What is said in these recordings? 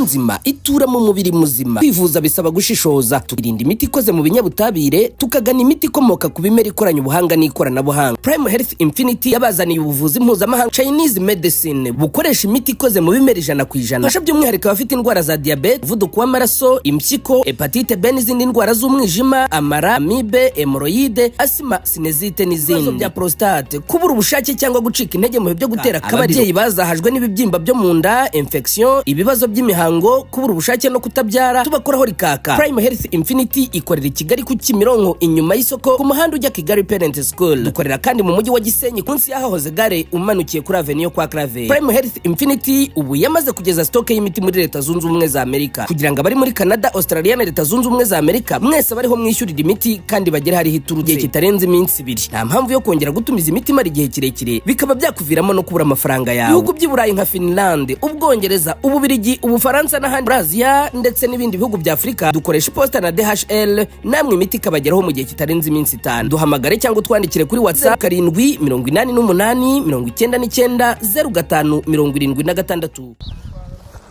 Nzima itura mu mubiri muzima. Kwivuza bisaba gushishoza, tukirinda imiti ikoze mu binyabutabire, tukagana imiti ikomoka ku bimera ikoranye ubuhanga n'ikoranabuhanga. Prime Health Infinity yabazaniye ubuvuzi mpuzamahanga, Chinese medicine, bukoresha imiti ikoze mu bimera 100%. Fasha by'umwihariko abafite indwara za diyabete, umuvuduko w'amaraso, impyiko, hépatite B n'izindi ndwara z'umwijima, amara, amibe, hémorroïdes, asima, sinusite n'izindi. Ibibazo bya prostate, kubura ubushake cyangwa gucika intege mu bihe byo gutera akabariro, ababyeyi bazahajwe n'ibibyimba byo mu nda, infection, ibibazo by'imihango, kubura ubushake no kutabyara, tubakoraho rikaka. Prime Health Infinity ikorera i Kigali ku Kimironko, inyuma y'isoko, ku muhanda ujya Kigali Parent School. Dukorera kandi mu mujyi wa Gisenyi, munsi y'ahahoze gare, umanukiye kuri avenue kwa Claver. Prime Health Infinity ubu yamaze kugeza stock y'imiti muri Leta Zunze Ubumwe za Amerika, kugira ngo abari muri Canada, Australia na Leta Zunze Ubumwe za Amerika mwese bariho mwishyurira imiti kandi bagere hariho iturutse igihe kitarenze iminsi 2. Nta mpamvu yo kongera gutumiza imiti imara igihe kirekire, bikaba byakuviramo no kubura amafaranga yawe. Ibihugu by'i Burayi nka Finland, Ubwongereza, Ububirigi, Ubufaransa n'ahandi muri Aziya ndetse n'ibindi bihugu bya Afurika, dukoresha iposita na DHL, namwe imiti ikabageraho mu gihe kitarenze iminsi 5. Duhamagare cyangwa utwandikire kuri WhatsApp: 788990576.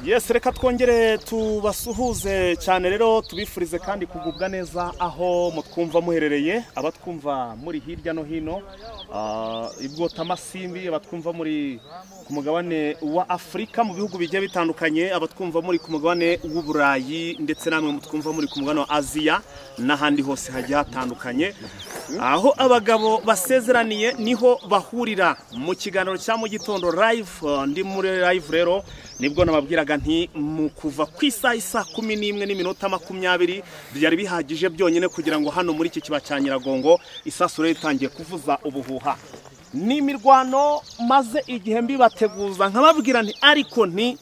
Yes, reka twongere tubasuhuze cyane rero, tubifurize kandi kugubwa neza aho mutwumva muherereye, abatwumva muri hirya no hino ibwotamasimbi, abatwumva muri ku mugabane wa Afurika mu bihugu bigiye bitandukanye, abatwumva muri ku mugabane w'Uburayi, ndetse namwe mutwumva muri ku mugabane wa Aziya n'ahandi hose hagiye hatandukanye. Aho abagabo basezeraniye niho bahurira mu kiganiro cya mu gitondo live. Ndi muri live rero, nibwo nababwiraga nti mu kuva ku isaha isa 11:20 byari bihagije byonyine kugira ngo hano muri iki kiba cya Nyiragongo isasu rero itangiye kuvuza ubuhuha. Ni imirwano maze igihe mbibateguza, nkababwira nti ariko nti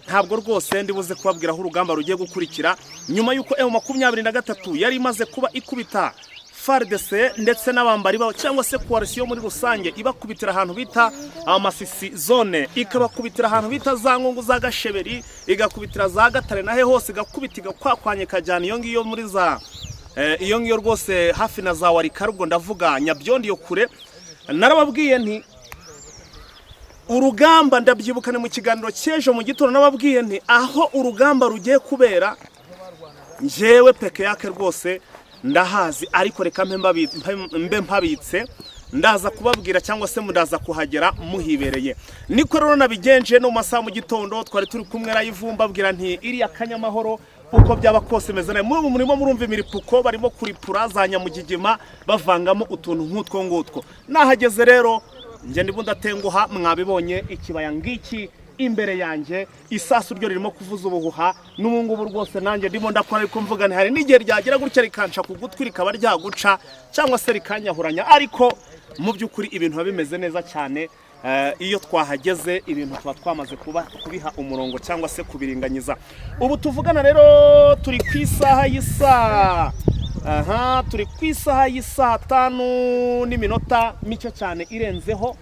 ntabwo rwose ndibuze kubabwira aho urugamba rugiye gukurikira nyuma y'uko M23 yari imaze kuba ikubita FARDC ndetse n'abambari babo, cyangwa se coalition muri rusange, ibakubitira ahantu bita Amasisi zone, ikabakubitira ahantu bita za Ngungu, za Gasheberi, igakubitira za Gatare nahe hose, igakubita igakwakwanya, ikajyana iyo ngiyo muri za iyo ngiyo rwose hafi na za Warikare, ubwo ndavuga Nyabyondi yo kure. Narababwiye nti urugamba, ndabyibukane mu kiganiro cy'ejo mu gitondo, nababwiye nti aho urugamba rugiye kubera njyewe peke yake rwose ndahazi, ariko reka mbe mpabitse, ndaza kubabwira cyangwa se ndaza kuhagera muhibereye. Niko rero nabigenje no mu masaha mu gitondo twari turi kumwe live, mbabwira nti iriya Kanyamahoro uko byaba kose meze nabi. Muri ubu murimo murumva imiripuko, barimo kuripura za nyamugigima, bavangamo utuntu nk'utwo ngutwo. Nahageze rero njye ndimo ndatenguha, mwabibonye ikibaya ngiki imbere yanjye, isasu ryo ririmo kuvuza ubuhuha n'ubu ngubu rwose. Nanjye ndimo ndakora, ariko mvuga nti hari n'igihe ryagira gutya rikanca ku gutwi, rikaba ryaguca cyangwa se rikanyahuranya, ariko mu by'ukuri ibintu biba bimeze neza cyane. Iyo twahageze ibintu tuba twamaze kuba kubiha umurongo cyangwa se kubiringanyiza. Ubu tuvugana rero turi ku isaha y'isaa, aha turi ku isaha y'isaa 5 n'iminota mike cyane irenzeho.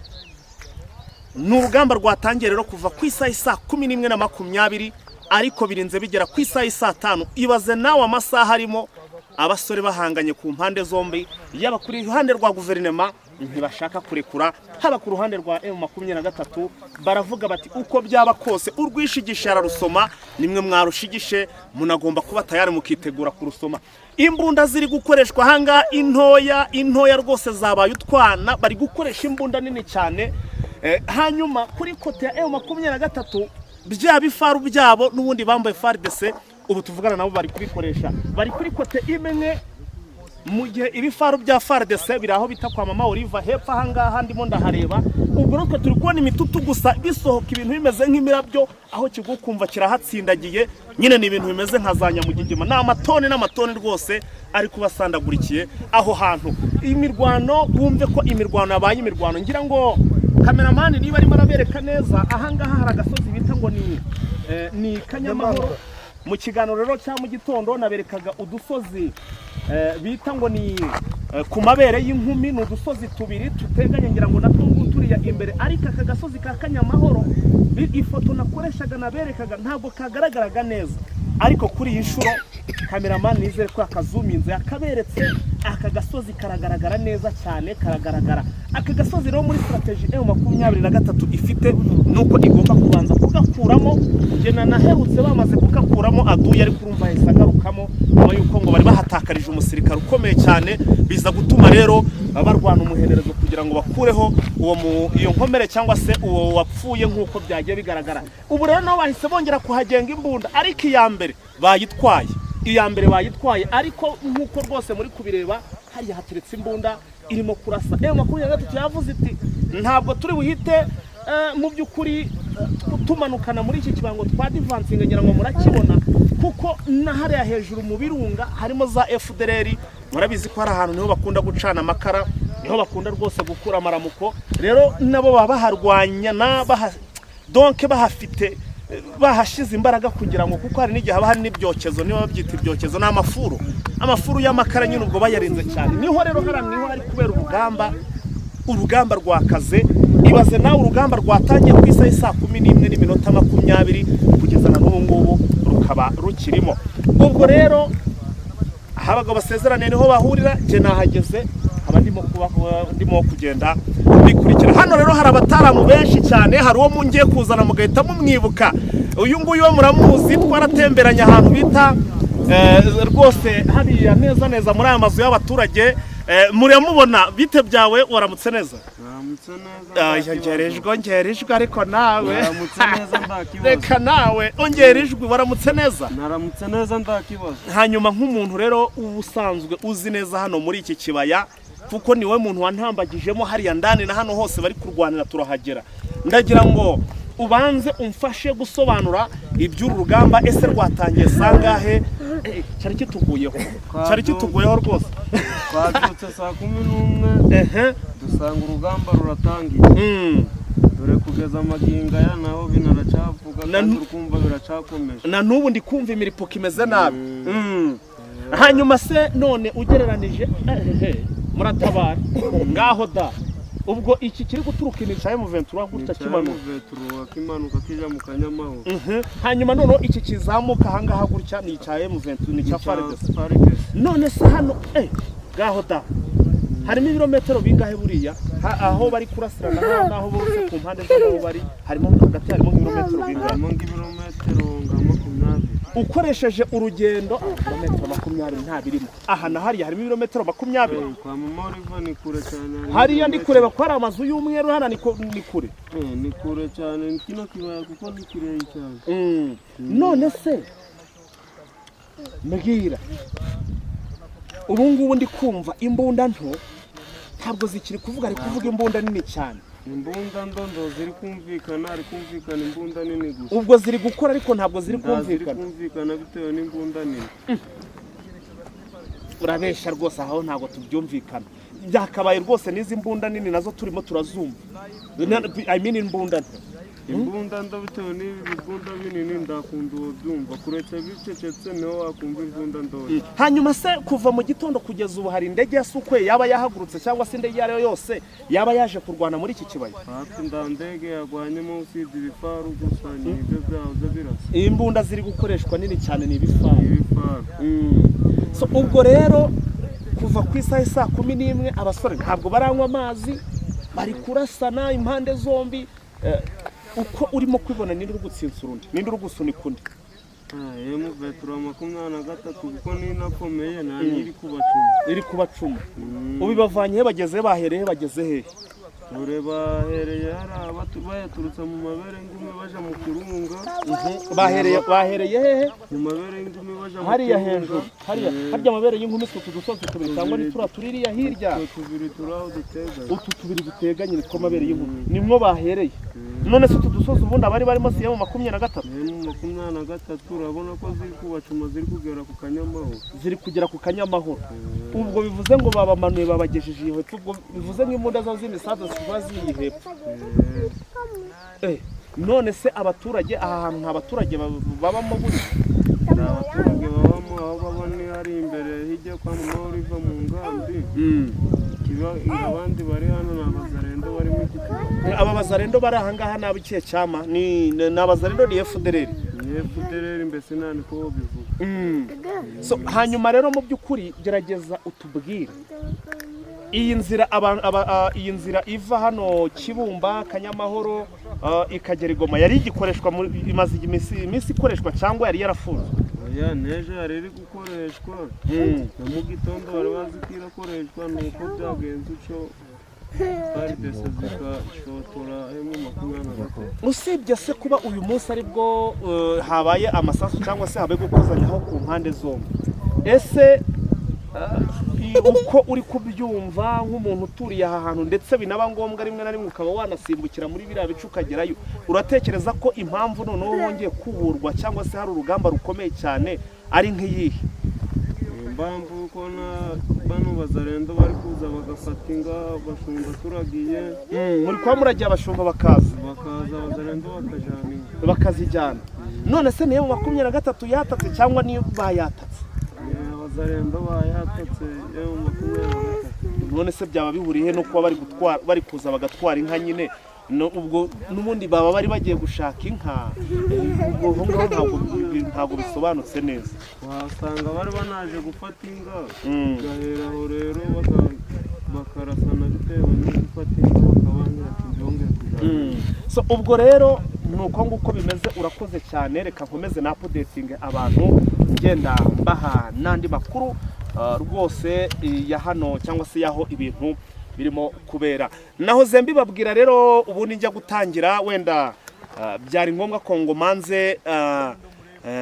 Ni urugamba rwatangiye rero kuva ku isaha y'isaa 11:20, ariko birinze bigera ku isaha y'isaa 5. Ibaze nawe amasaha arimo abasore bahanganye ku mpande zombi, yaba kuri ruhande rwa guverinoma ntibashaka kurekura, haba ku ruhande rwa M23 baravuga bati uko byaba kose urwishigisha ararusoma, nimwe mwarushigishe, munagomba kuba tayari mukitegura kurusoma. Imbunda ziri gukoreshwa ahangaha intoya intoya rwose zabaye utwana, bari gukoresha imbunda nini cyane. Hanyuma kuri côté ya M23 bya bifaru byabo n'ubundi bambaye FARDC, ubu tuvugana nabo bari kubikoresha, bari kuri côté imwe, mu gihe ibifaru bya FARDC biri aho bita kwa Mama Oliva hepfo ahangaha ndimo ndahareba. Ubwo rero twe turi kubona imitutu gusa bisohoka, ibintu bimeze nk'imirabyo, aho kigukumva kirahatsindagiye nyine. Ni ibintu bimeze nka za nyamugigima, ni amatoni n'amatoni rwose ari kubasandagurikiye aho hantu. Imirwano, bumve ko imirwano yabaye imirwano. Ngira ngo cameraman niba arimo arabereka neza, ahangaha hari agasozi bita ngo ni Kanyamahoro. Mu kiganiro rero cya mu gitondo naberekaga udusozi bita ngo ni ku mabere y'inkumi, ni udusozi tubiri tuteganye, ngira ngo natwo ngutu turiya imbere. Ariko aka gasozi ka Kanyamahoro, ifoto nakoreshaga naberekaga ntabwo kagaragaraga neza, ariko kuri iyi nshuro Cameraman, nizere ko yakazuminze yakaberetse. Aka gasozi karagaragara neza cyane, karagaragara. Aka gasozi rero, muri strategy M23 ifite, nuko igomba kubanza kugakuramo. Njye naherutse bamaze kugakuramo aduye, ariko urumva yahise agarukamo nyuma yuko ngo bari bahatakarije umusirikare ukomeye cyane, biza gutuma rero barwana umuhenerezo kugira ngo bakureho uwo mu iyo nkomere cyangwa se uwo wapfuye, nk'uko byagiye bigaragara. Ubu rero nabo bahise bongera kuhagenga imbunda, ariko iya mbere bayitwaye, iya mbere bayitwaye. Ariko nk'uko rwose muri kubireba, hariya hateretse imbunda irimo kurasa. M23 yavuze iti: "Ntabwo turi buhite mu by'ukuri tumanukana muri iki kibango twa divansinga." Ngira ngo murakibona, kuko na hariya hejuru mu birunga harimo za FDLR. Murabizi ko hari ahantu niho bakunda gucana amakara, niho bakunda rwose gukura amaramuko. Rero nabo baba baharwanya baha donc bahafite, bahashize imbaraga kugira ngo, kuko hari n'igihe haba hari n'ibyokezo, niba babyita ibyokezo, ni amafuru, amafuru y'amakara nyine, ubwo bayarinze cyane. Niho rero hariya niho hari kubera urugamba, urugamba rwakaze. Ibaze nawe, urugamba rwatangiye ku isaha 11:20, kugeza na n'ubu ngubu rukaba rukirimo. Ubwo rero aho abagabo basezeraniye niho bahurira. Njye nahageze, nkaba ndimo kuba ndimo kugenda bikurikira. Hano rero hari abataramu benshi cyane. Hari uwo ngiye kuzana mugahita mumwibuka. Uyu nguyu we muramuzi, twaratemberanye ahantu bita rwose hariya neza neza muri aya mazu y'abaturage. Muramubona. Bite byawe? Waramutse neza? Waramutse neza. Ah, Nta ongera kibazo. ijwi, ongera ijwi ariko nawe. Waramutse neza, nta kibazo. Reka nawe, ongera ijwi. Waramutse neza? Naramutse neza, nta kibazo. Hanyuma nk'umuntu rero uba usanzwe uzi neza hano muri iki kibaya, kuko niwe muntu wantambagijemo hariya ndani na hano hose bari kurwanira turahagera, ndagira ngo ubanze umfashe gusobanura iby'uru rugamba. Ese rwatangiye sangahe? Cyari kituguyeho, cyari kituguyeho rwose. Twabyutse 11, dusanga urugamba ruratangiye. Dore kugeza amagingo aya naho binaracavuga, kandi urukumva biracakomeje. Na n'ubu ndi kumva imiripuko imeze nabi. Hanyuma se none ugereranije, ehehe, muratabara ngaho da. Ubwo iki kiri guturuka imica ya M23 gutya kimanuka? Kimanuka, kimanuka kija mu Kanyamahoro. Hanyuma noneho iki kizamuka ahangaha gutya ni icya M23, ni icya FARDC? FARDC. None se hano, ngaho da, harimo ibirometero bingahe buriya? Aho bari kurasirana naho bose ku mpande z'aho bari, harimo hagati harimo nk'ibirometero bingahe? Harimo nk'ibirometero nka 20. Ukoresheje urugendo, ibirometero 20 nta birimo. Aha na hariya harimo ibirometero 20? Kwa mama Oliver ni kure cyane, harimo Hariya ndi ibirometero- kureba ko hari amazu y'umweru hano, ni kure. Ni kure cyane, ni kino kibaya kuko ni kirehe cyane. None se mbwira, ubu ngubu ndi kumva imbunda nto ntabwo zikiri kuvuga, ari kuvuga imbunda nini cyane. Imbunda ndondo ziri kumvikana, hari kumvikana imbunda nini gusa. Ubwo ziri gukora ariko ntabwo ziri Nta ziri kumvikana. kumvikana bitewe n'imbunda nini. Urabeshya rwose, aho ntabwo tubyumvikana. Byakabaye rwose n'izi mbunda nini nazo turimo turazumva. I mean imbunda nto. Imbunda ndo, bitewe n'ibi bibunda binini ndakunda uwo byumva, kuretse bicecetse niho wakumva imbunda ndoya. Hanyuma se kuva mu gitondo kugeza ubu hari indege ya Sukhoi yaba yahagurutse, cyangwa se indege iyo ari yo yose yaba yaje kurwana muri iki kibaya? Hafi nda ndege yagwanyemo usibye ibifaru gusa, nibyo byahoze birasa. Imbunda ziri gukoreshwa nini cyane ni ibifaru? Ibifaru. So ubwo rero kuva ku isaha 11 abasore ntabwo baranywa amazi, bari kurasana impande zombi. Uko urimo kwibona, ninde uri gutsinsura undi, ninde uri gusunika undi? M23 kuko ninakomeye nta nyiri kubacuma. Iri kubacuma. Ubu bavanye he, bageze bahereye he, bageze hehe? Dore bahereye hariya bayaturutse mu mabere ngumi baja mu kirunga. Bahereye hehe? Mu mabere y'ingumi baja mu Hariya kirunga. hejuru hariya? Harya amabere y'inkumi utwo tudusozi tubiri, cyangwa ni turiya tuririya hirya? Utwo tubiri turi aho duteganye. Utu tubiri duteganye nitwo mabere y'inkumi, nimwo bahereye. None se utu dusozi ubundi abari barimo si M23? M23, urabona ko ziri kubacuma, ziri kugera ku Kanyamahoro. Ziri kugera ku Kanyamahoro. Ubwo bivuze ngo babamanuye babagejeje iyo hepfo. Ubwo bivuze nk'imbunda zabo z'imisaza ziba ziri hepfo. None se abaturage aha hantu nta baturage babamo buri? Hari abaturage babamo, aho baba ni hari imbere hirya kwa mama Oliva mu ngambi. Kiba abandi bari hano ni abazarendo barimo iki kibazo. Aba bazarendo bari aha ngaha ni ab'ikihe cyama? Ni abazarendo, ni FDLR? Ni FDLR, mbese nta niko bivuga. So hanyuma rero, mu by'ukuri gerageza utubwire iyi nzira iyi nzira iva hano Kibumba, Kanyamahoro, ikagera i Goma, yari igikoreshwa imaze iminsi ikoreshwa cyangwa yari yarafunzwe? Oya, n'ejo yari iri gukoreshwa, na mu gitondo bari bazi ko irakoreshwa, ni uko byagenze uco, FARDC zikashotora M23. Usibye se kuba uyu munsi aribwo habaye amasasu cyangwa se habaye gukozanyaho ku mpande zombi, ese uko uri kubyumva nk'umuntu uturiye aha hantu, ndetse binaba ngombwa rimwe na rimwe ukaba wanasimbukira muri biriya bice ukagerayo, uratekereza ko impamvu noneho hongeye kuburwa cyangwa se hari urugamba rukomeye cyane ari nk'iyihe? Impamvu ko na bano bazarendo bari kuza bagafata inga bashumba turagiye. Muri kuba muragiye, abashumba bakaza. Bakaza, abazarendo bakajana inka. Bakazijyana. None se niyo 23 yatatse cyangwa niyo bayatatse? Ni abazarendo bayatatse M23. None se byaba bihuriye no kuba bari gutwara, bari kuza bagatwara inka nyine? No, ubwo n'ubundi baba bari bagiye gushaka inka. Ubwo aho ngaho ntabwo bisobanutse neza. Wasanga bari banaje gufata inga, gahera aho rero bakarasana bitewe no gufata inka, bakabangira ati byongere kujana. So ubwo rero ni uko nguko bimeze. Urakoze cyane. Reka nkomeze na updating abantu, ngenda mbaha n'andi makuru rwose ya hano cyangwa se y'aho ibintu birimo kubera. Nahoze mbibabwira rero, ubundi njya gutangira wenda byari ngombwa ko ngo manze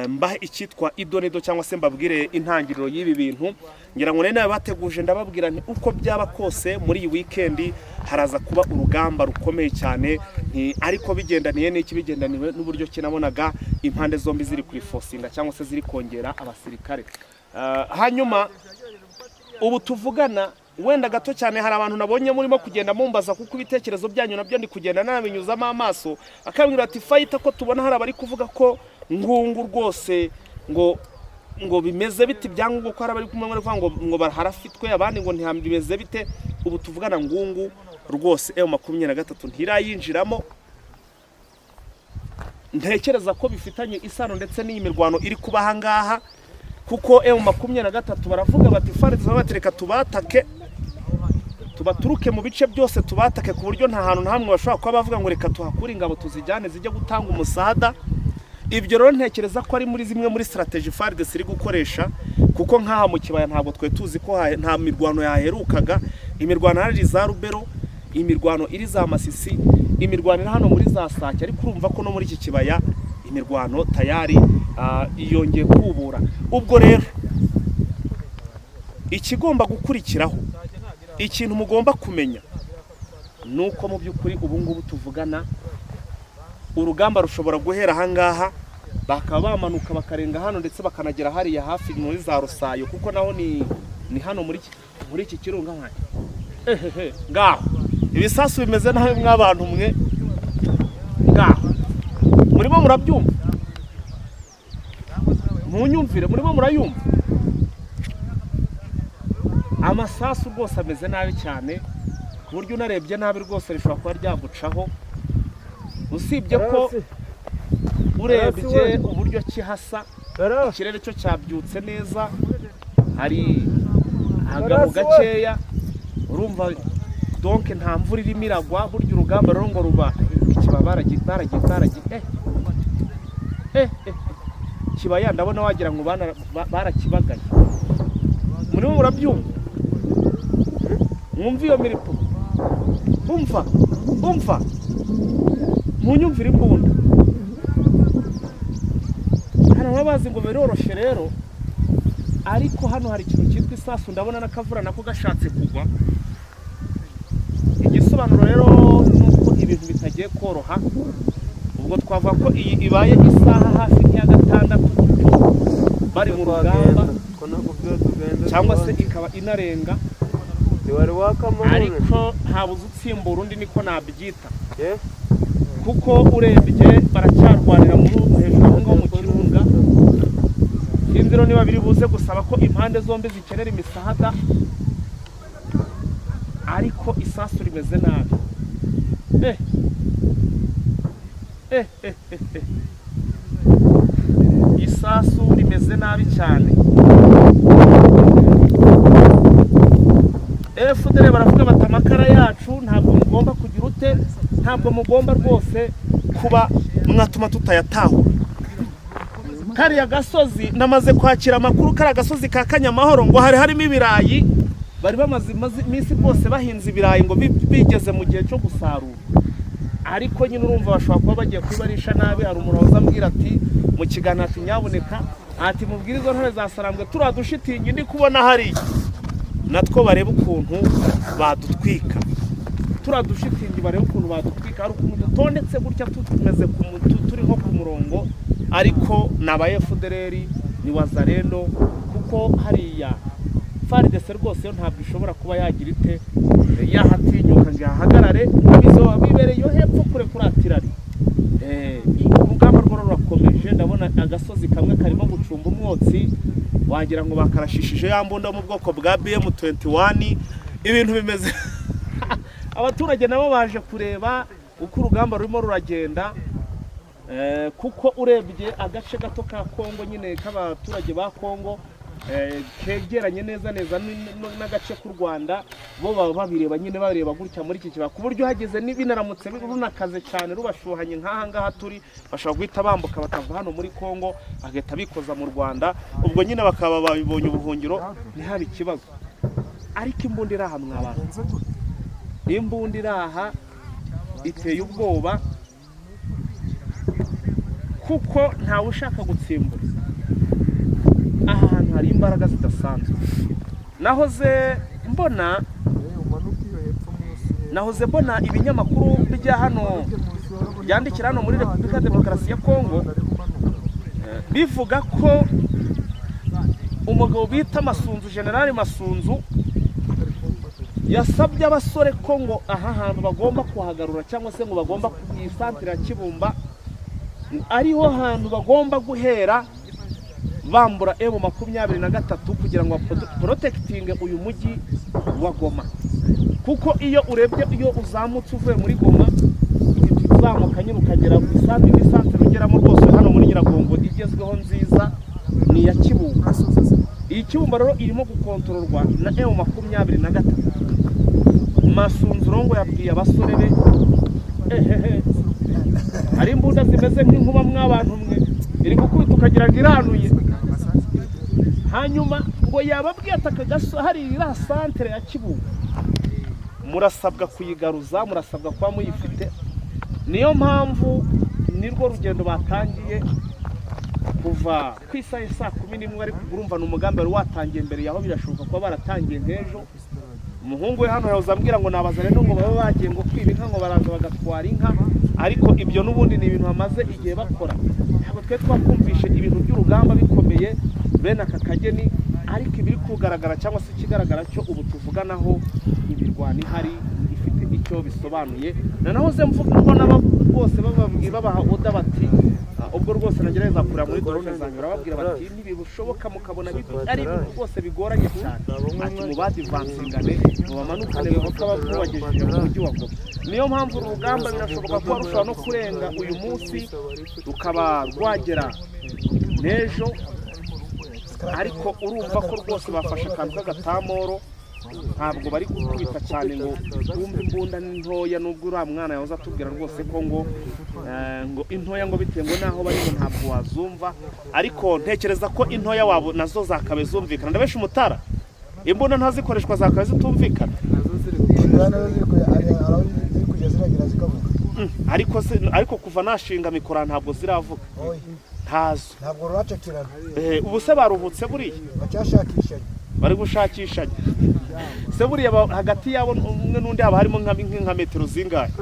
mbahe icyitwa idonido cyangwa se mbabwire intangiriro y'ibi bintu. Ngira ngo nari nabateguje, ndababwira nti uko byaba kose muri iyi weekend haraza kuba urugamba rukomeye cyane, nti ariko bigendaniye n'iki? Bigendaniwe n'uburyo ki nabonaga impande zombi ziri kurifosinga cyangwa se ziri kongera abasirikare. Hanyuma ubu tuvugana, wenda gato cyane, hari abantu nabonye murimo kugenda mumbaza, kuko ibitekerezo byanyu nabyo ndi kugenda nabinyuzamo amaso, akambwira ati: "Fighter, ko tubona hari abari kuvuga ko Ngungu rwose ngo bimeze bite ibyangombwa, ko hari abari kumwe bari kuvuga ngo harafitwe, abandi ngo ntibimeze bite?" Ubu tuvugana, Ngungu rwose M23 ntirayinjiramo. Ntekereza ko bifitanye isano ndetse n'iyi mirwano iri kuba aha ngaha, kuko M23 baravuga bati FARDC, bati reka tubatake, tubaturuke mu bice byose, tubatake ku buryo nta hantu na hamwe bashobora kuba bavuga ngo reka tuhakure ingabo tuzijyane zijye gutanga umusada. Ibyo rero ntekereza ko ari muri zimwe muri strategy FARDC iri gukoresha, kuko nk'aha mu kibaya ntabwo twe tuzi ko nta mirwano yaherukaga. Imirwano hari za Rubero, imirwano iri za Masisi, imirwano iri hano muri za Sake, ariko urumva ko no muri iki kibaya imirwano tayari yongeye kubura. Ubwo rero ikigomba gukurikiraho, ikintu mugomba kumenya ni uko mu by'ukuri ubu ngubu tuvugana urugamba rushobora guhera ahangaha, bakaba bamanuka bakarenga hano, ndetse bakanagera hariya hafi muri za Rusayo, kuko naho ni hano muri iki kirunga nkanjye. Ehehe, ngaho ibisasu bimeze nabi mw'abantu mwe. Ngaho murimo murabyumva, munyumvire, murimo murayumva amasasu rwose ameze nabi cyane, ku buryo unarebye nabi rwose rishobora kuba ryagucaho. Usibye ko urebye uburyo kihasa, ikirere cyo cyabyutse neza, hari agahu gakeya, urumva donc nta mvura irimo iragwa. Burya urugamba rero ngo ruba ikiba baragi baragi baragi eh kibaya, ndabona wagira ngo barakibagaye. Murimo murabyumva, mwumva iyo miripo, umva, umva, munyumvire imbunda. Hari ababazi ngo biroroshye rero, ariko hano hari ikintu cyitwa isasu. Ndabona n'akavura nako gashatse kugwa. Igisobanuro rero ni uko ibintu bitagiye koroha. Ubwo twavuga ko iyi ibaye isaha hafi nk'iya gatandatu gutyo bari mu rugamba, ko ntabwo byo tugenda, cyangwa se ikaba inarenga. Ntiwari wakamara. Ariko ntabuze utsimbura undi, niko nabyita, Eh? kuko urebye baracyarwanira muri hejuru aho ngaho mu kirunga. Sinzi rero niba biri buze gusaba ko impande zombi zikenera imisahada, ariko isasu rimeze nabi. Eh eh eh eh eh. bimeze nabi cyane. FDLR baravuga bati amakara yacu ntabwo mugomba kugira ute, ntabwo mugomba rwose kuba mwatuma tutayatahura. Kariya gasozi namaze kwakira amakuru, kariya gasozi ka Kanyamahoro ngo hari harimo ibirayi, bari bamaze iminsi rwose bahinze ibirayi ngo bigeze mu gihe cyo gusarura, ariko nyine urumva bashobora kuba bagiye kubibarisha nabi. Hari umuntu waza ambwira ati mu kiganiro ati nyabuneka, ati mubwire izo ntore za Sarambwe turiya dushitingi ndi kubona hariya natwo barebe ukuntu badutwika, turiya dushitingi barebe ukuntu badutwika. Hari ukuntu dutondetse gutya tumeze turi nko ku murongo, ariko ni aba FDLR, ni Wazalendo, kuko hariya FARDC rwose yo ntabwo ishobora kuba yagira ite, yahatinyuka ngo ihahagarare. Ndabizi baba bibereye iyo hepfo kure kuri atirari. Urugamba rwo rurakomeje. Ndabona agasozi kamwe karimo gucumba umwotsi, wagira ngo bakarashishije ya mbunda yo mu bwoko bwa BM21. Ibintu bimeze, abaturage nabo baje kureba uko urugamba rurimo ruragenda. Kuko urebye agace gato ka Kongo nyine k'abaturage ba Kongo, kegeranye neza neza n'agace k'u Rwanda, bo baba babireba nyine, bareba gutya muri iki kibaya, ku buryo hageze binaramutse runakaze cyane rubashuhanye nk'aha ngaha turi, bashobora guhita bambuka bakava hano muri Kongo bagahita bikoza mu Rwanda, ubwo nyine bakaba babibonye ubuhungiro, ntihabe ikibazo. Ariko imbunda iri aha mwa bantu, imbunda iri aha iteye ubwoba, kuko ntawe ushaka gutsimbura. Aha hantu hari imbaraga zidasanzwe. Nahoze mbona ibinyamakuru bijya hano byandikira hano muri Repubulika ya Demokarasi ya Kongo bivuga ko umugabo bita Masunzu, Generali Masunzu, yasabye abasore ko ngo aha hantu bagomba kuhagarura, cyangwa se ngo bagomba iyi santire ya Kibumba ariho hantu bagomba guhera bambura M23 kugira ngo protectinge uyu mujyi wa Goma. Kuko iyo urebye, iyo uzamutse uvuye muri Goma, uzamuka nyine ukagera ku isantere, n'isantere ugeramo rwose hano muri Nyiragongo igezweho nziza ni iya Kibumba. Iyi Kibumba rero irimo gukontororwa na M23. Masunzu ngo yabwiye abasore be, ehehe, hari imbunda zimeze nk'inkuba mw'abantu mwe, iri gukubita ukagira ngo iranuye. Hanyuma ngo yababwiye ati aka gaso hari iriya santere ya Kibumba murasabwa kuyigaruza, murasabwa kuba muyifite. Niyo mpamvu nirwo rugendo batangiye kuva ku isaha ya 11, ariko urumva ni umugambi wari watangiye mbere yaho, birashoboka kuba baratangiye nk'ejo. Umuhungu we hano yahoze ambwira ngo nabaza rero ngo baba bagiye ngo kwiba inka, ngo baraza bagatwara inka, ariko ibyo n'ubundi ni ibintu bamaze igihe bakora. Ntabwo twe twakumvishe ibintu by'urugamba bikomeye bene aka kageni, ariko ibiri kugaragara cyangwa se ikigaragara cyo ubu tuvuganaho, imirwano ihari ifite icyo bisobanuye. Noneho mvuga mbona bose bababwira, babaha order bati ubwo rwose nagerageza kureba muri drone zanjye, barababwira bati ntibishoboka, mukabona ari ibintu rwose bigoranye cyane, ati mubadivansingane, mubamanukane mpaka mubagejeje mu mujyi wa Goma. Niyo mpamvu uru rugamba birashoboka kuba rushobora no kurenga uyu munsi rukaba rwagera n'ejo, ariko urumva ko rwose bafashe akantu k'agatamoro, ntabwo bari gukubita cyane ngo wumve imbunda ni ntoya, nubwo uriya mwana yahoze atubwira rwose ko ngo intoya ngo bitewe ngo n'aho bari ngo ntabwo wazumva, ariko ntekereza ko intoya wabo nazo zakabaye zumvikana. Ndabesha umutara, imbunda ntazikoreshwa zakabaye zitumvikana. Nazo ziri gukora. Nazo ziri ziri kujya ziragira zikavuga. Ariko se, ariko kuva nashinga mikoro ntabwo ziravuga. Oya. Ntazo. Ntabwo ruracakirana. Ubu se baruhutse buriya? Bacyashakishanya. Bari gushakishanya se buriya, hagati yabo umwe n'undi haba harimo nka metero zingahe,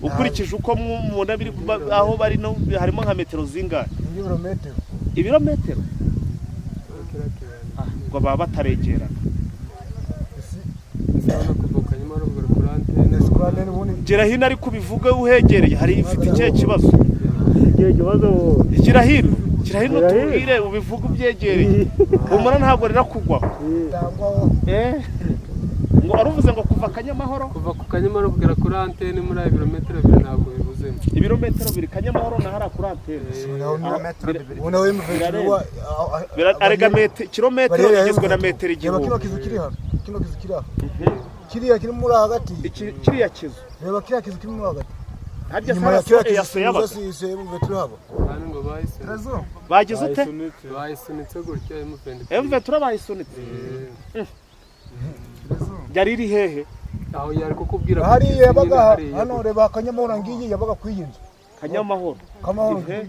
ukurikije uko mubona biri kuba aho bari no harimo nka metero zingahe? Ibirometero. Ibirometero ngo baba bataregerana. Gera hino, ariko ubivuge uhegereye, hari ifite ikihe kibazo? Igihe kibazo. Gira hino, gira hino. Gira hino. Tubwire ubivuge ubyegereye, humura ntabwo rirakugwaho. Tangwaho. Ngo waruvuze ngo kuva Kanyamahoro? Kuva ku Kanyamahoro kugera kuri antene muri ayo birometero 2 ntabwo bibuzemo. Ibirometero 2, Kanyamahoro na hariya kuri antene. Ubu nawe M23. Arega kilometero igizwe na metero Reba kino 1000. kizu kiri hano, kino kizu kiri hano, kiriya kiri muri hagati. Kiriya kizu? Reba kiriya kizu kiri muri hagati. Harya Inyuma ya sara kiriya yaso kizu yabaga si M23 haba. Kandi ngo bayisunitse. Bagize ute? Bayisunitse gutya M23. M23 bayisunitse? Yari iri hehe? Aho yari kukubwira ku Hariya kizu nyine. yabaga Hariya. Hano reba Kanyamahoro ngiyi, yabaga ku iyi nzu. Kanyamahoro? Kamahoro. Ihe.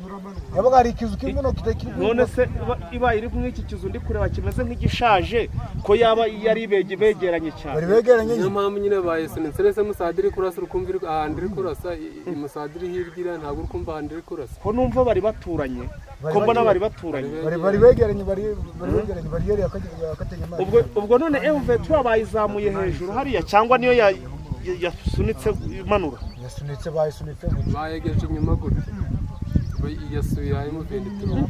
Yabaga hari ikizu kirimo no kitakiri. None se ibaye iri nk'iki kizu ndi kureba kimeze nk'igishaje, ko yaba yari begeranye cyane? Bari begeranye. Niyo Nyine. mpamvu nyine bayisunitse. Rese musadiri kurasa, urukumva ahantu iri kurasa, musadiri hirya iriya ntabwo uri kumva ahantu iri kurasa. Ko numva bari baturanye, ko mbona bari baturanye. Bari begeranye, bari begeranye bariyeri ya Katenyamari. Ubwo none M23 bayizamuye hejuru hariya, cyangwa niyo yasunitse imanura? Yasunitse, bayisunitse gutya. Bayegeje inyuma gutya, yasubiye M23.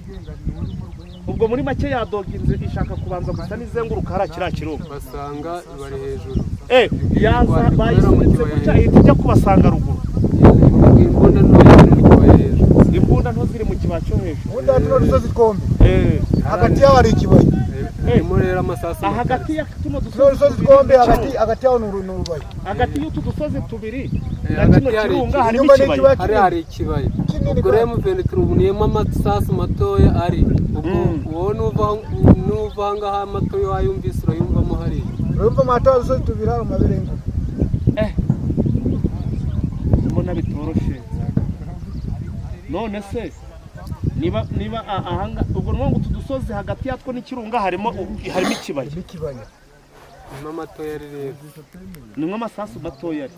Ubwo muri make yadoga inzu ishaka kubanza gusa n'izenguruka hariya kiriya kirunga. Basanga bari hejuru. Yaza bayisunitse gutya, ihita ijya kubasanga ruguru. Imbunda ntoya ziri mu kibaya hejuru. Imbunda nto ziri mu kibaya cyo hejuru. Ubundi hano tuno dusozi twombi, hagati yaho hari ikibaya. Harimo rero amasasu. Hagati ya tuno Tuno dusozi dusozi tubiri twombi, na hagati kino- hagati yaho ni urubaya. Hagati y'utu dusozi tubiri na hagati kino hari kirunga ikibaya. harimo Inyuma ni ikibaya. ikibaya. Hari hari ikibaya. Kinini. Ubwo rero M23 ubu niyemo amasasu matoya ari ubwo. Wowe nuva aho ngaho amatoya wayumvise, urayumvamo hariya. Urumva amata dusozi tubiri hano mabere y'ingoma. Mbona bitoroshe. None se niba ahanga ubwo ni ngo utu dusozi hagati yatwo n'ikirunga harimo ikibaya? N'ikibaya. Harimo amatoya ari rero. Nimwo amasasu matoya ari.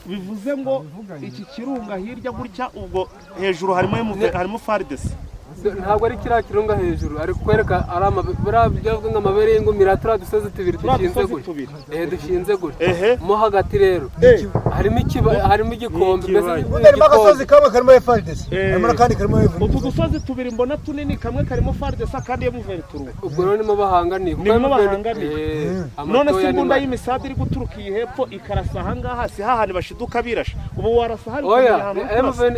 Bivuze ngo iki kirunga hirya gutya, ubwo hejuru harimo harimo FARDC. Ntabwo ari kiriya kirunga hejuru, ari kukwereka ari buriya byavuga ngo amabere y'ingumira, turiya dusozi tubiri Turiya dushinze dusozi gutya. tubiri. Dushinze gutya. Ehe. Mo hagati rero harimo ikibaya, harimo igikombe mbese. Ubundi harimo agasozi kamwe karimo FARDC, harimo n'akandi karimo Utu M23. dusozi tubiri mbona tunini, kamwe karimo FARDC akandi M23. Ubwo rero nimo bahanganiye kuko Nimwo bahanganiye. None se amatoya ni imbunda make. y'imisada iri guturuka iyi hepfo ikarasa ahangaha, si hahandi bashiduka birashe? Ubu warasa hari Oya. kumenya ahantu uri kurasa. MVN,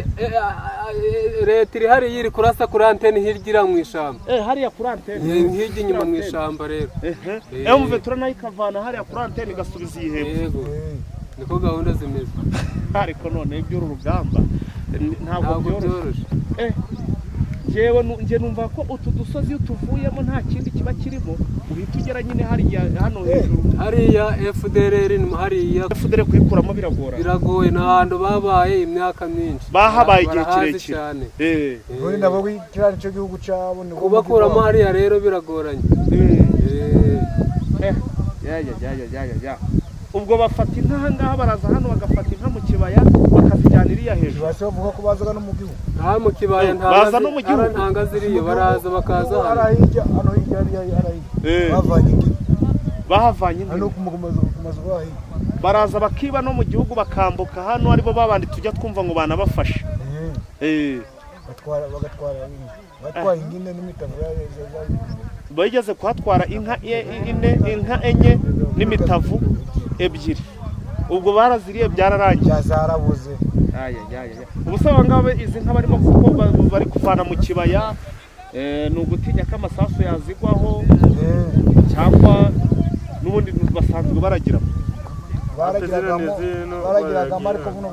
leta iri hariya iri kurasa kuri antene hirya iriya mu ishyamba. Hariya kuri antene. Hirya inyuma mu ishyamba rero. Ehe. M23 nayo ikavana hariya kuri antene igasubiza iyi hepfo. Yego, niko gahunda zimeze. Ariko none iby'uru rugamba ntabwo Ntabwo byoroshye. byoroshye. Njyewe njye numva ko utu dusozi iyo tuvuyemo nta kindi kiba kirimo, uhita ugera nyine hariya hano hejuru. Hariya FDLR ni hariya. FDL kuyikuramo biragora. Biragoye, ni ahantu babaye imyaka myinshi. Bahabaye igihe Barahazi kirekire. cyane. Ubundi nabo kiriya nicyo gihugu cyabo ni Kubakuramo hariya rero biragoranye. Ya ya ya ya ya ya ya, ubwo bafata inka ahangaha, baraza hano bagafata inka mu kibaya bakazijyana iriya hejuru. Basi bavuga ko bazaga no mu gihugu. Nta mu kibaya nta Baza no mu gihugu. Nta ziriyo, baraza bakaza hano. Hariya hirya, hano hirya, hariya hariya hirya bavanye ingina. Bahavanye inka. Hano ku mazu hirya. Baraza bakiba no mu gihugu, bakambuka hano, aribo babandi tujya twumva ngo banabafashe. Batwara, bagatwara inka, batwaye ingine n'imitavu. Bageze kuhatwara inka ine, inka enye n'imitavu ebyiri. Ubwo baraziriye, byararangiye. Zarabuze. Ubu se aba ngaba izi nka barimo kuko bari kuvana mu kibaya, ni ugutinya ko amasasu yazigwaho, cyangwa n'ubundi basanzwe baragiramo? Baragiragamo, baragiragamo, ariko buno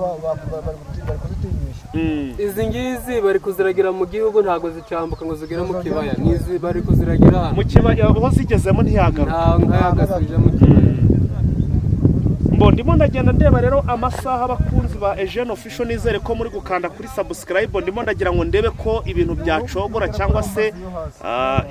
bari kuzitinyisha. Izi ngizi bari kuziragira mu gihugu, ntabwo zicambuka ngo zigere mu kibaya, nizi bari kuziragira hano. Mu kibaya aho zigezemo ntiyagaruka. Nta nka yagasubije mu kibaya. Mbo ndimo ndagenda ndeba rero amasaha. Abakunzi ba Eugene Official, nizere ko muri gukanda kuri subscribe. Ndimo ndagira ngo ndebe ko ibintu byacogora cyangwa se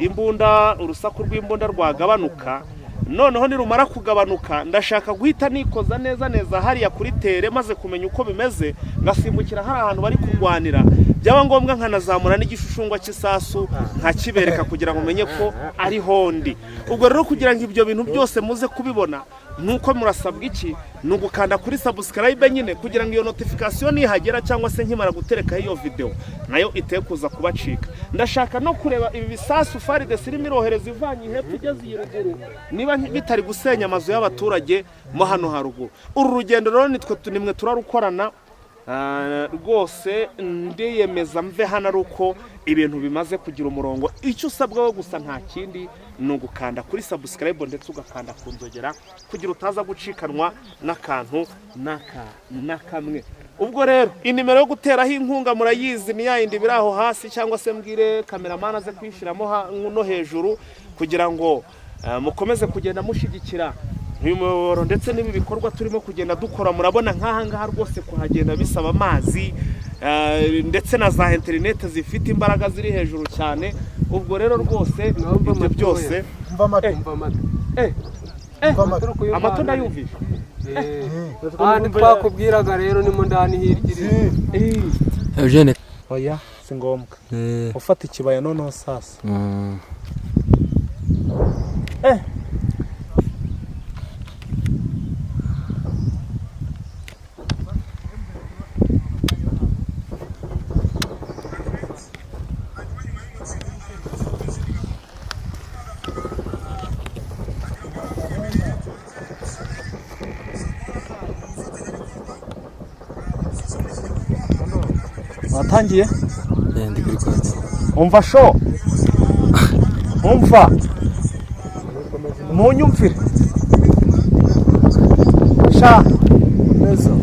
imbunda, urusaku rw'imbunda rwagabanuka. Noneho nirumara kugabanuka, ndashaka guhita nikoza neza neza hariya kuri terrain, maze kumenya uko bimeze, ngasimbukira hari ahantu bari kurwanira, byaba ngombwa nkanazamura n'igishushushungwa cy'isasu nkakibereka kugira ngo menye ko ari hondi. Ubwo rero kugira ngo ibyo bintu byose muze kubibona, Nuko murasabwa iki? Ni ugukanda kuri subscribe nyine, kugira ngo iyo notification nihagera cyangwa se nkimara guterekaho iyo video nayo ite kuza kubacika. Ndashaka no kureba ibi bisasu FARDC irimo irohereza ivanye hepfo igeze iyi ruguru, niba bitari gusenya amazu y'abaturage mo hano haruguru. Uru rugendo rero nitwe nimwe turarukorana. Rwose ndiyemeza mve hano ari uko ibintu bimaze kugira umurongo. Icyo usabwa we gusa nta kindi, ni ugukanda kuri subscribe ndetse ugakanda ku nzogera kugira utaza gucikanwa n'akantu n'aka na kamwe. Ubwo rero inimero yo guteraho inkunga murayizi, ni yayindi biri aho hasi, cyangwa se mbwire cameraman aze kuyishyiramo no hejuru, kugira ngo mukomeze kugenda mushyigikira uyu muyoboro ndetse n'ibi bikorwa turimo kugenda dukora. Murabona nk'aha ngaha rwose kuhagenda bisaba amazi, ndetse na za interineti zifite imbaraga ziri hejuru cyane. Ubwo rero rwose ibyo byose Umva amata. Umva amata. Umva amata. Amato ndayumvisha. Ahandi twakubwiraga rero ni mu ndani hirya iri. Eugene. Oya, si ngombwa ufata ikibaya noneho sasa. Watangiye? Ndi kuri konti. Umva sho, umva, munyumvire sha.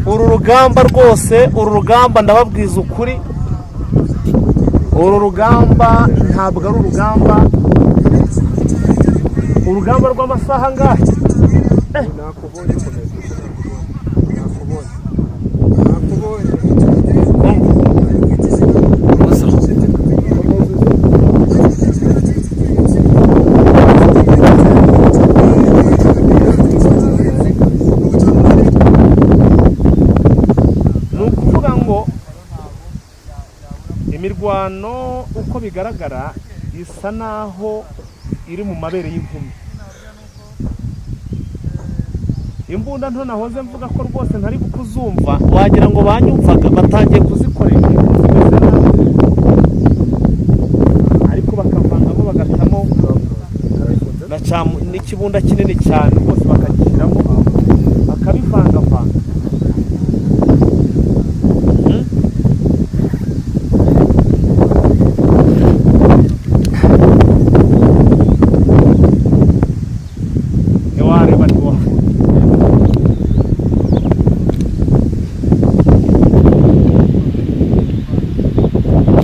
Uru rugamba rwose, uru rugamba ndababwiza ukuri, uru rugamba ntabwo ari urugamba, urugamba rw'amasaha angahe? Nakubonye, komeza. Nakubonye. Nakubonye. Musa. Ni ukuvuga ngo imirwano uko bigaragara isa naho iri mu mabere y'inkumi. Imbunda nto nahoze mvuga ko rwose ntari kuzumva, wagira ngo banyumvaga, batangiye kuzikoresha zimeze nabi, ariko bakavangamo bagatamo na n'ikibunda kinini cyane rwose bakagishyiramo bakabivangavanga. Ntiwareba, ntiwavuga.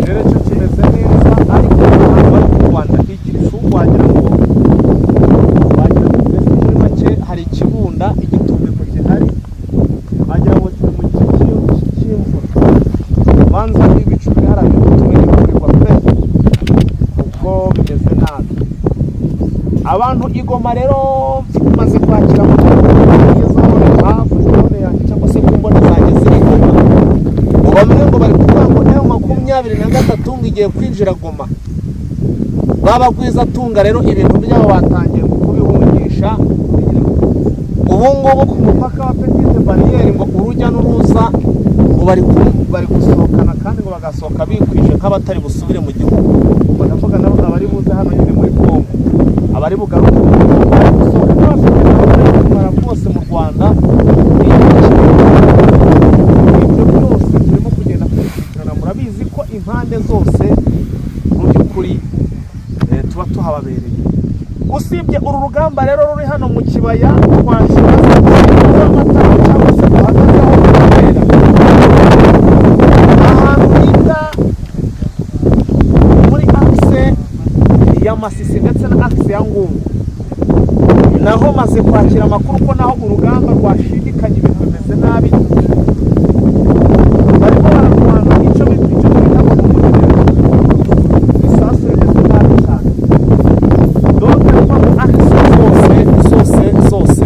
Rero cyo kimeze neza, ariko abantu bari mu Rwanda igicu wagira ngo mbese muri make hari ikibunda, igitumbiko gihari, wagira ngo kiri mu gihe cy'imvura. Banza ibicu biri hariya biri gutuma imvura igwa pe, kuko bimeze nabi. Abantu i Goma rero maze kwakira amakuru agezeho hafi drone yanjye cyangwa se ku mboni zanjye ziri i Goma, ngo bamwe ngo bari kuvuga ngo M23 ngo igiye kwinjira Goma. Babagwizatunga rero ibintu byabo batangiye ngo kubihungisha. Ubu ngubu ku mupaka wa Petite Barriere ngo urujya n'uruza ngo bari gusohokana, kandi ngo bagasohoka bikwije nk'abatari busubire mu gihugu. Ubwo ndavuga nabo abari buze hano nyine muri Congo, abari bugaruke mu gihugu bari gusohoka nk'abafite gahunda yo kumara rwose mu Rwanda. Ibyo byose turimo kugenda tubikurikirana, murabizi ko impande zose mu by'ukuri tuba tuhababereye. Usibye uru rugamba rero ruri hano mu kibaya twashyira cyangwa se duhagazeho kubera ahantu bita muri axe ya Masisi ndetse na axe ya Ngungu, naho maze kwakira amakuru ko naho urugamba rwashidikanye, ibintu bimeze nabi, barimo bararwana icyo twita ngo ni umuriro, isasu rimeze nabi cyane. Donc ni ukuvuga ngo axe zose zose zose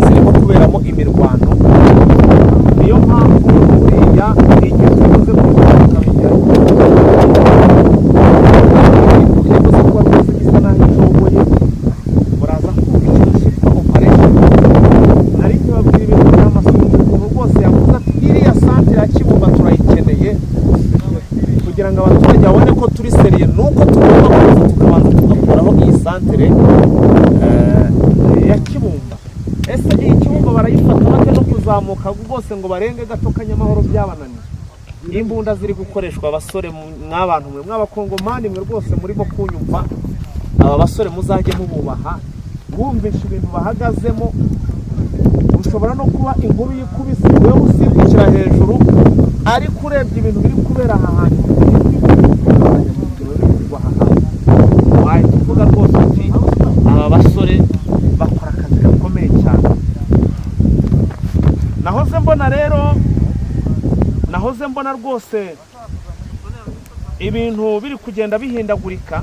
zirimo kuberamo imirwano. Niyo mpamvu buriya igihe tumaze kuvuga tukabigeraho, yavuze kuba rwose isa naho ishoboye, muraza kumva ikintu cyitwa operation. ngo abaturage babone ko turi sérieux, ni uko tugomba kuza tukabanza tugakuraho iyi santere ya Kibumba. Ese iyi Kibumba barayifata bate no kuzamuka rwose ngo barenge gato Kanyamahoro byabananiye? Imbunda ziri gukoreshwa, abasore, mw'abantu mwe, mw'abakongomani mwe rwose murimo kunyumva, aba basore muzajye mububaha. Bumvisha ibintu bahagazemo, ushobora no kuba inkuru yikubise wowe usimbukira hejuru, ariko urebye ibintu biri kubera aha hantu, biri kugwa aha hantu, wahita uvuga rwose uti aba basore bakora akazi gakomeye cyane. Nahoze mbona rero, nahoze mbona rwose ibintu biri kugenda bihindagurika.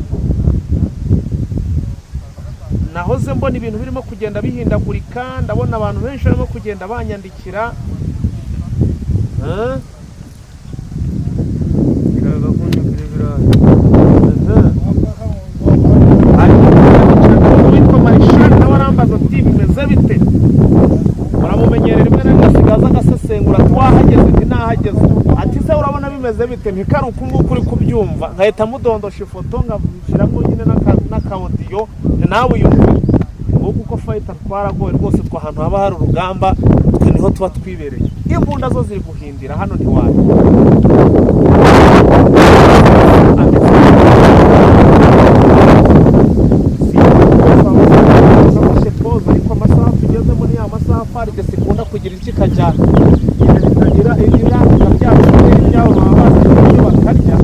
Nahoze mbona ibintu birimo kugenda bihindagurika. Ndabona abantu benshi barimo kugenda banyandikira. Eh? Nshaka kunyukira ibirayi. Arimo kunyandikira witwa Marishali, nawe arambaza ati bimeze bite? Muramumenyerera, rimwe na rimwe asigaye aza agasesengura, ati wahageze? Nti nahageze. Ati se urabona bimeze bite? Ntikari uku nguku uri kubyumva. Nkahita mudondosha ifoto, nkashyiramo nyine n'aka audio, ni nawe uyumve nguko uko fighter twaragowe rwose. Twe ahantu haba hari urugamba, twe niho tuba twibereye. Imbunda zo ziri guhindira hano, ntiwajya nafashe pause, ariko amasaha tugezemo ni ya masaha FARDC ikunda kugira icyo ikajya ira irandika bya bishomeri byabo baba bazi ibyo bakarya.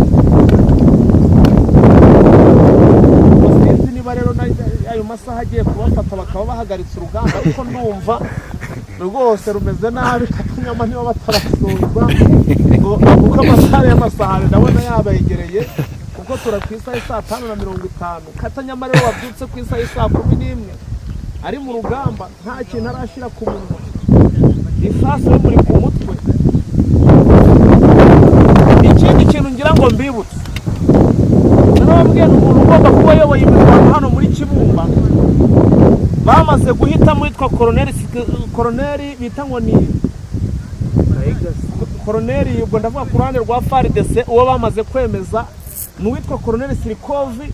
Ubwo sinzi niba rero ayo masaha agiye kubafata bakaba bahagaritse urugamba, ariko ndumva rwose rumeze nabi. Kanyama niba batarasoza ngo, kuko amasaha y'amasahani ndabona yabegereye, kuko tura ku isaha 5:50. Katanyama rero wabyutse ku isaha 11:00 ari mu rugamba, nta kintu arashyira ku munwa, isasu rimuri ku mutwe. Ikindi kintu ngira ngo mbibutse, narababwiye, ni umuntu ugomba kuba ayoboye imirwano hano muri Kibumba. Bamaze guhitamo witwa koroneri, koroneri bita ngo ni koroneri, ubwo ndavuga ku ruhande rwa FARDC, uwo bamaze kwemeza ni uwitwa koroneri Sirikovi.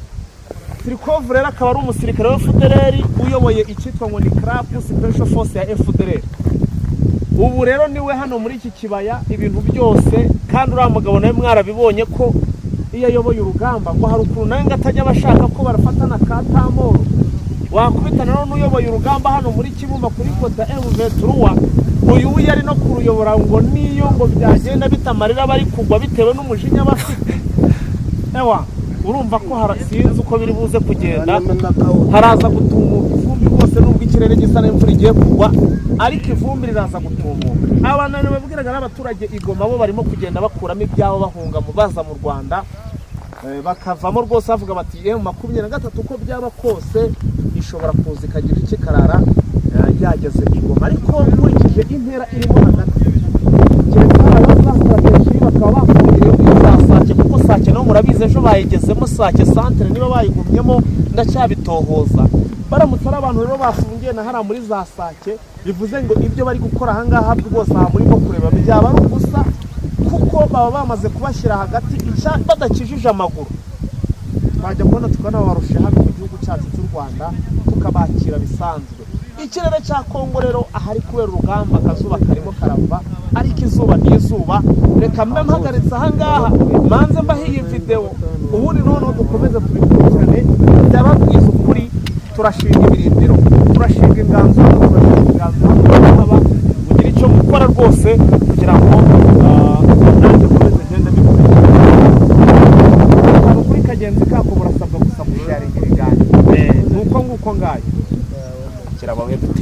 Sirikovi rero akaba ari umusirikare wa FDLR uyoboye icyitwa ngo ni CRAP, Special Force ya FDLR. Ubu rero niwe hano muri iki kibaya ibintu byose. Kandi uriya mugabo nawe mwarabibonye ko iyo ayoboye urugamba ngo hari ukuntu nawe ngo atajya abashaka ko barafatana ka tamoro wakubita. Rero n'uyoboye urugamba hano muri Kibumba kuri côté M23, uyu we ari no kuruyobora, ngo niyo ngo byagenda bita amarira bari kugwa bitewe n'umujinya bafite. Ewa, urumva ko sinzi uko biri buze kugenda, haraza gutumuka ivumbi rwose. Nubwo ikirere gisa n'imvura igiye kugwa, ariko ivumbi riraza gutumuka. Abantu babwiraga n'abaturage i Goma bo barimo kugenda bakuramo ibyabo, bahunga baza mu Rwanda. Bakavamo rwose bavuga bati M23 uko byaba kose ishobora kuza ikagira icyo ikarara yageze i Goma. Ariko nkurikije intera irimo hagati, keretse hari abaza stratégie bakaba bafungira iyo za Sake, kuko Sake nabo murabizi ejo bayigezemo. Sake santere niba bayigumyemo ndacyabitohoza. Baramutse ari abantu rero bafungiye na hariya muri za Sake, bivuze ngo ibyo bari gukora ahangaha rwose, aha murimo kureba, byaba ari ubusa, kuko baba bamaze kubashyira hagati badakijije amaguru. Twajya kubona tukabona barushe hano mu gihugu cyacu cy'u Rwanda, tukabakira bisanzwe. Ikirere cya Kongo rero ahari kubera urugamba, akazuba karimo karava, ariko izuba ni izuba. Reka mbe mpagaritse ahangaha, manze mbaho iyi videwo, ubundi noneho dukomeze tubikurikirane. Ndababwiza ukuri, turashinga ibirindiro, turashinga inganzo hano, turashinga inganzo hano haba mugire icyo mukora rwose kugira ngo nanjye nkomeze ngende mbikurikirana akantu kuri kagenzi kako. Murasabwa gusa gusharinga ibiganiro, ni uko nguko ngayo.